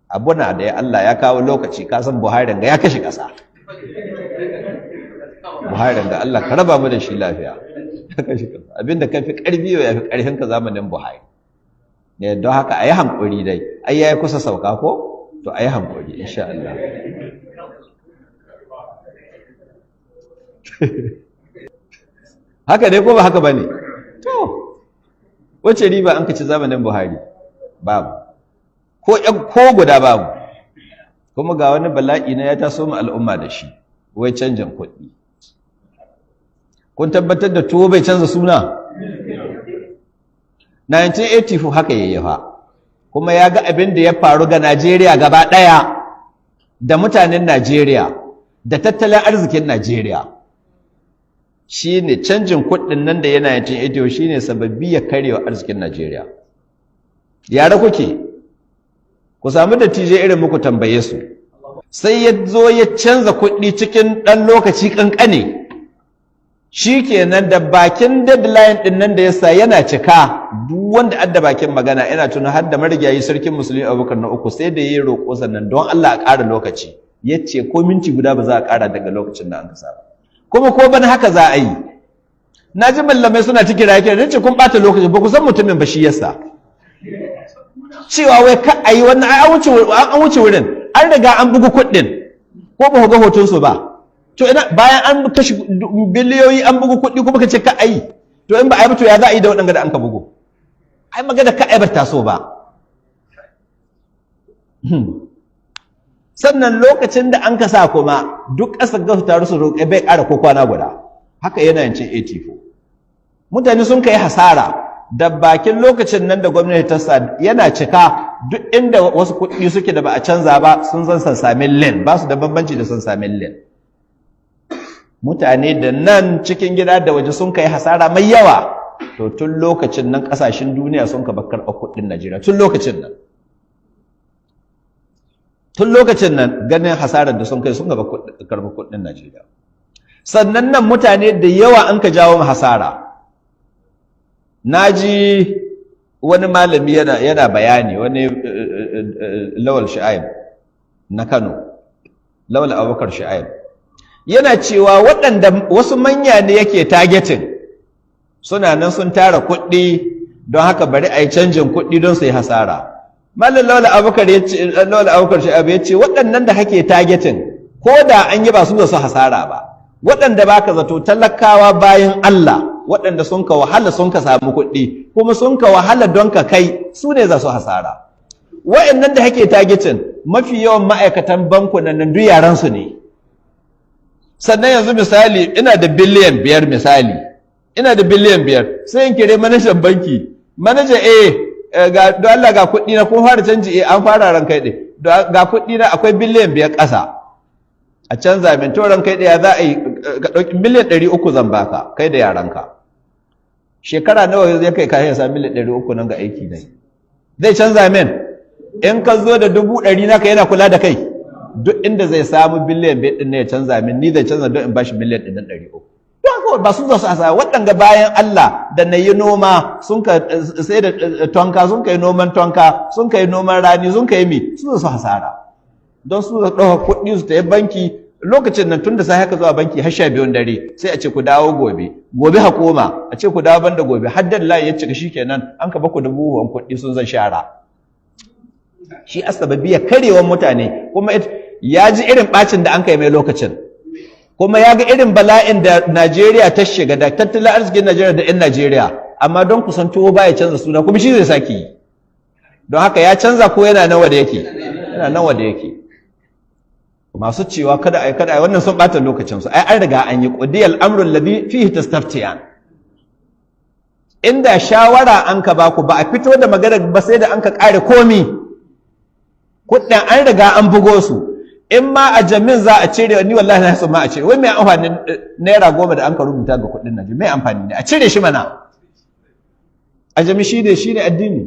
Abuna da ya Allah ya kawo lokaci, ka san Buhari ga ya kashe ƙasa. Buhari ga Allah ka raba mu da shi lafiya. Ya kashe ƙasa. Abinda ka fi ƙarfi yau ya fi ƙarfin ka zamanin Buhari. Ne don haka ayi hankuri dai. Ai yayi kusa sauka ko? To ayi hankuri insha Allah. Haka dai ko ba haka bane? To wace riba an kaci zamanin Buhari? Babu. Ko ko guda babu. Kuma ga wani bala'i na ya taso mu al'umma da shi, wai canjin kuɗi. Kun tabbatar da tuwo bai canza suna? 1984 haka yayyafa. Kuma ya ga abin da ya faru ga Najeriya gaba ɗaya da mutanen Najeriya da tattalin arzikin Najeriya. Shi ne canjin kuɗin nan da yana 1984 shi ne sababbi ya karyewa arzikin Najeriya. Yara kuke, ku samu dattijai irin muku tambaye su. Sai ya zo ya canza kuɗi cikin ɗan lokaci ƙanƙane. Shi kenan da bakin deadline ɗin nan da ya sa yana cika, duk wanda adda bakin magana ina tuna har da marigayi sarkin musulmi Abubakar na uku sai da ya yi roƙo sannan don Allah a ƙara lokaci. Ya ce ko minti guda ba za a ƙara daga lokacin da an kasa ba. Kuma ko bana haka za a yi. Na ji mallamai suna ta kira kira, ce kun ɓata lokaci, ba ku san mutumin ba shi yasa. Cewa wai ka a yi wannan, ai an wuce wurin, an riga an bugu kuɗin, ko ba ku ga hotonsu ba. To ina bayan an kashe biliyoyi an bugu kuɗi kuma ka ce ka a yi, to in ba a yi ba to ya za a yi da waɗanda da an ka bugu? Ai magana ka ai ba taso ba. Sannan lokacin da an ka sa kuma duk ƙasar ga su taru su roƙe bai ƙara ko kwana guda. Haka yana yancin 84. Mutane sun kai hasara da bakin lokacin nan da gwamnati ta sa yana cika, duk inda wasu kuɗi suke da ba a canza ba sun zan sansamin len, ba su da bambanci da sansamin len. Mutane da nan cikin gida da waje sun kai hasara mai yawa. To tun lokacin nan ƙasashen duniya sun ka bar karɓar kuɗin Najeriya tun lokacin nan. Tun lokacin nan ganin hasarar da sun kai sun gaba karɓar kuɗin Najeriya. Sannan nan mutane da yawa an ka jawo hasara. Na ji wani malami yana bayani, wani Lawal Shu'aib na Kano, Lawal Abubakar Shu'aib. Yana cewa waɗanda wasu manya ne yake targeting suna nan sun tara kuɗi, don haka bari a yi canjin kuɗi don su yi hasara. Malam Lawal Abubakar ya ce, Lawal Abubakar Shu'aib ya ce waɗannan da kake targeting ko da an yi ba su da su hasara ba. Waɗanda baka zato talakawa bayan Allah, waɗanda sun ka wahala sun ka samu kuɗi kuma sun ka wahala don ka kai, su ne za su hasara. Waɗannan da kake targeting mafi yawan ma'aikatan bankunan nan duk yaran su ne. Sannan yanzu misali ina da biliyan 5, misali ina da biliyan 5, sai in kire manajan banki, manaja, ga don Allah ga kuɗi na, kun fara canji? Eh, an fara, ran kai ɗin, ga kuɗi na akwai biliyan 5 ƙasa, a canza min. To ran kai ɗaya za a yi, ka ɗauki miliyan 300 zan baka kai da yaranka. Shekara nawa zai kai kayan sa miliyan 300 nan ga aiki ne zai canza min? In ka zo da 100,000 naka yana kula da kai. Duk inda zai samu biliyan 5 ɗin ne ya canza min, ni zai canza don in bashi miliyan ɗin 300. Ba su za su asa waɗanga bayan Allah da na yi noma, sun ka sai da tonka, sun ka yi noman tonka, sun ka yi noman rani, sun ka yi mi, su za su hasara. Don su za ɗauka kuɗi su tafi banki lokacin nan, tun da sai haka zuwa banki har 12 dare, sai a ce ku dawo gobe, gobe ha koma a ce ku dawo banda gobe, har da layi ya cika, shikenan an ka baku da buhuwan kuɗi sun zan shara. Shi asababiyar karewan mutane. Kuma ya ji irin bacin da an kai mai lokacin, kuma ya ga irin bala'in da Najeriya ta shiga da tattalin arzikin Najeriya da 'yan Najeriya. Amma don kusan tuwo baya canza suna, kuma shi zai sake yi. Don haka ya canza ko yana nawa da yake, yana nawa da yake. Masu cewa kada ai kada ai wannan sun bata lokacin su. Ai an riga an yi, qudiyal amru alladhi fihi tastaftiyan. Inda shawara an ka baku, ba a fito da magana ba sai da an ka kare komi. Kuɗin an riga an bugo su. In ma a jamin za a cire, ni wallahi na so ma a cire. Wai mai amfanin naira 10 da an ka rubuta ga kuɗin Najeriya? Mai amfani ne? A cire shi mana. A jami shi ne addini.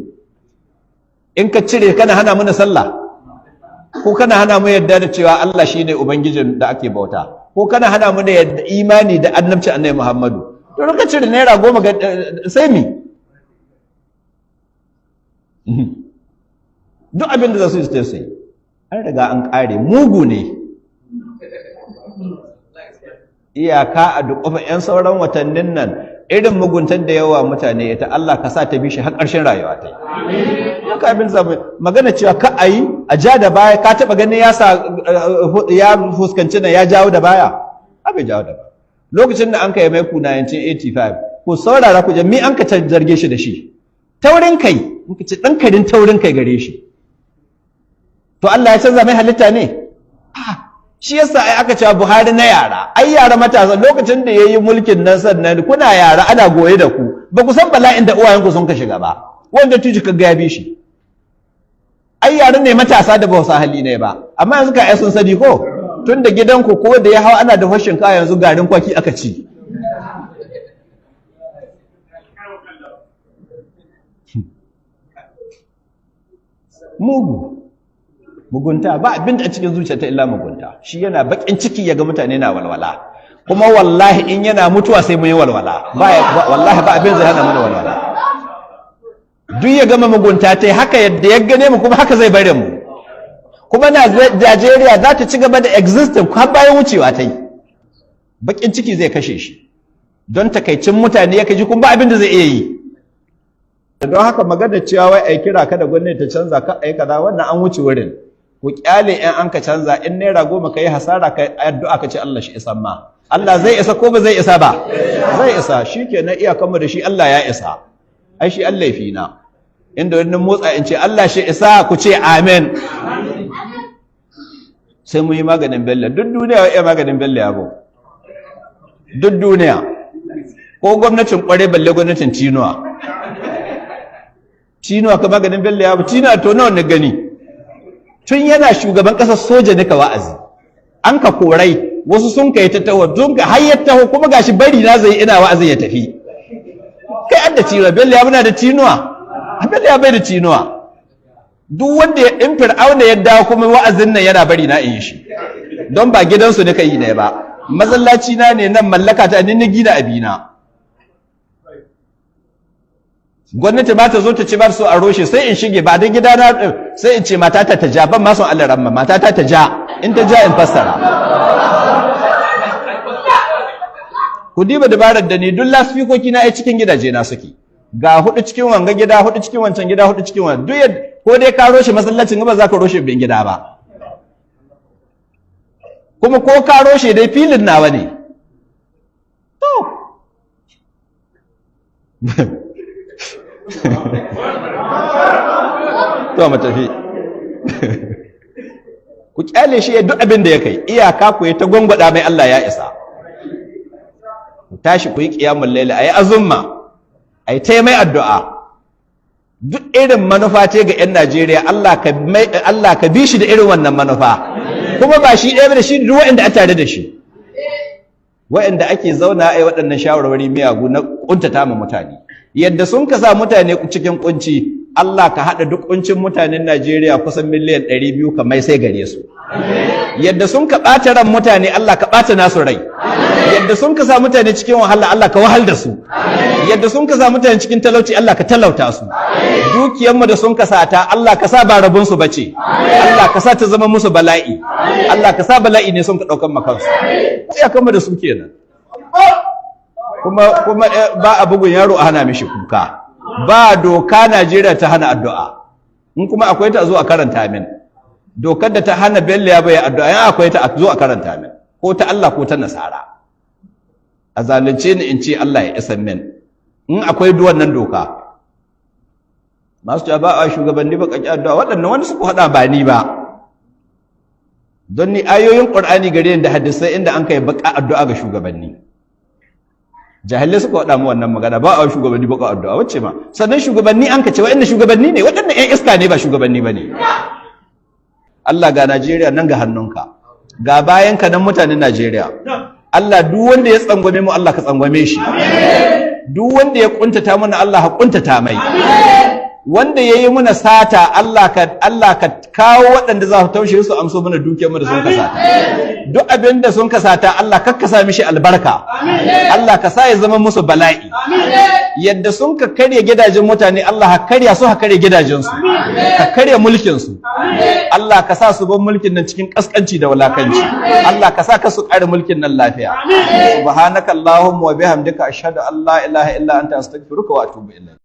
In ka cire kana hana mana sallah, ko kana hana mu yadda da cewa Allah shine ubangijin da ake bauta, ko kana hana mu da yadda imani da annabci annabi Muhammadu. To ka cire naira 10 ga sai mi? Duk abin da za su yi su yi. An riga an ƙare, mugu ne. Iyaka a duk 'yan sauran watannin nan, irin muguntar da yawa mutane ita, Allah ka sa ta bi shi har ƙarshen rayuwa ta yi. Haka abin zamu magana cewa ka a yi a ja da baya, ka taɓa ganin ya sa ya fuskanci nan ya jawo da baya? Bai jawo da baya. Lokacin da an kai mai coup 1985, ku saurara ku mi an ka zarge shi da shi? Taurin kai. In ka ce ɗan karin taurin kai gare shi. To, Allah ya canza mai halitta ne? Shi yasa ai aka cewa Buhari na yara, ai yara matasa, lokacin da yayi mulkin nan, sannan kuna yara ana goye da ku, ba ku san bala'in da uwayenku sun ka shiga ba. Wanda tuji ka ga bi shi, ai yara ne matasa da ba su hali ne ba. Amma yanzu ka ai sun sani ko tun da gidanku ko da ya hau ana da fashin kaya, yanzu garin kwaki aka ci. Mugu, mugunta, ba abin da a cikin zuciya ta illa mugunta. Shi yana bakin ciki ya ga mutane na walwala, kuma wallahi in yana mutuwa sai mu yi walwala. Ba, wallahi ba abin zai hana mana walwala. Duk ya gama mugunta ta haka, yadda ya gane mu kuma haka zai bare mu. Kuma Najeriya za ta ci gaba da existing har bayan wucewa ta yi. Bakin ciki zai kashe shi don takaicin mutane ya kaji, kuma ba abin da zai iya yi. Don haka magana cewa wai ai kira kada gwamnati ta canza, ka ai kaza, wannan an wuce wurin. Ku kyale in an ka canza, in ₦10 ka yi hasara, ka addu'a ka ce Allah shi isan ma. Allah zai isa ko ba zai isa ba? Zai isa. Shikenan, iyakanmu da shi Allah ya isa. Ai shi Allah fi na inda wani motsa in ce Allah shi isa, ku ce amin. Sai mu yi maganin Bello. Duk duniya ya maganin Bello Yabo, duk duniya, ko gwamnatin kware, balle gwamnatin Tinuwa. Tinuwa ka maganin Bello Yabo? Tinuwa to nawa ne gani? Tun yana shugaban ƙasar soja nika wa'azi, an ka korai wasu sun kai ta taho, tun ka har ya taho kuma gashi bari na zai ina wa'azin ya tafi. Kai an da tinuwa, Bello ya muna da tinuwa, Bello ya bai da tinuwa. Duk wanda ya in Fir'auna ya dawo kuma wa'azin nan yana bari na in yi shi, don ba gidansu nika yi ne ba, masallaci na ne nan, mallaka ta ni, ni gina abina. Gwamnati ba ta zo ta ce ba so a roshe, sai in shige ba don gidana, sai in ce matata ta ja, ban ma son Allah ramma, matata ta ja, in ta ja in fassara. Ku diba dabarar da ni, duk lasfikoki na ai cikin gidaje na suke, ga hudu cikin wanga gida, hudu cikin wancan gida, hudu cikin wancan. Duk ko dai ka roshe masallacin ba za ka roshe bin gida ba, kuma ko ka roshe dai filin nawa ne. To, to mu tafi. Ku kyale shi ya duk abin da ya kai iyaka, ku yi ta gwangwada mai Allah ya isa. Ku tashi ku yi qiyamul layli, ayi azumma, ayi ta mai addu'a. Duk irin manufa ce ga 'yan Najeriya, Allah ka bi shi da irin wannan manufa. Kuma ba shi ɗaya ba, da shi duk waɗanda a tare da shi, waɗanda ake zauna ai waɗannan shawarwari miyagu na ƙuntata ma mutane. Yadda sun ka sa mutane cikin kunci, Allah ka haɗa duk kuncin mutanen Najeriya kusan miliyan 200 ka mai sai gare su. Yadda sun ka ɓata ran mutane, Allah ka ɓata nasu rai. Yadda sun ka sa mutane cikin wahala, Allah ka wahal da su. Yadda sun ka sa mutane cikin talauci, Allah ka talauta su. Dukiyarmu da sun ka sata, Allah ka sa ba rabon su bace, Allah ka sa ta zama musu bala'i, Allah ka sa bala'i ne sun ka ɗaukan makansu. Iyakanmu da su kenan. Kuma ba a bugun yaro a hana mishi kuka. Ba doka Najeriya ta hana addu'a. In kuma akwai ta, zo a karanta min dokar da ta hana Bello ya bai addu'a. In akwai ta, zo a karanta min, ko ta Allah ko ta Nasara. A zalunce ni in ce Allah ya isa min, in akwai duwan nan doka. Masu cewa ba a shugabanni ba kaki addu'a, waɗannan wani suku haɗa ba ni ba, don ni ayoyin Ƙur'ani gare da hadisai inda an kai baka addu'a ga shugabanni. Jahilai suka faɗa mu wannan magana, ba a shugabanni baka addu'a, wacce ma sannan shugabanni an ka ce wa'annan shugabanni ne, waɗannan ƴan iska ne, ba shugabanni ba ne. Allah, ga Najeriya nan ga hannunka, ga bayan ka nan mutanen Najeriya. Allah, duk wanda ya tsangwame mu, Allah ka tsangwame shi. Duk wanda ya kuntata mana, Allah ka kuntata mai. Wanda yayi muna sata, Allah ka kawo waɗanda za su taushe su amso mana dukiyar mu da sun kasata. Duk abin da sun kasata, Allah kakka sa mishi albarka. Allah ka sa ya zama musu bala'i. Yadda sun ka karya gidajen mutane, Allah ka karya su, ka karya gidajen su, ka karya mulkin su. Allah ka sa su bar mulkin nan cikin kaskanci da wulakanci. Allah ka sa ka su kare mulkin nan lafiya. Subhanaka Allahumma wa bihamdika, ashhadu an la ilaha illa anta, astaghfiruka wa atubu ilayk.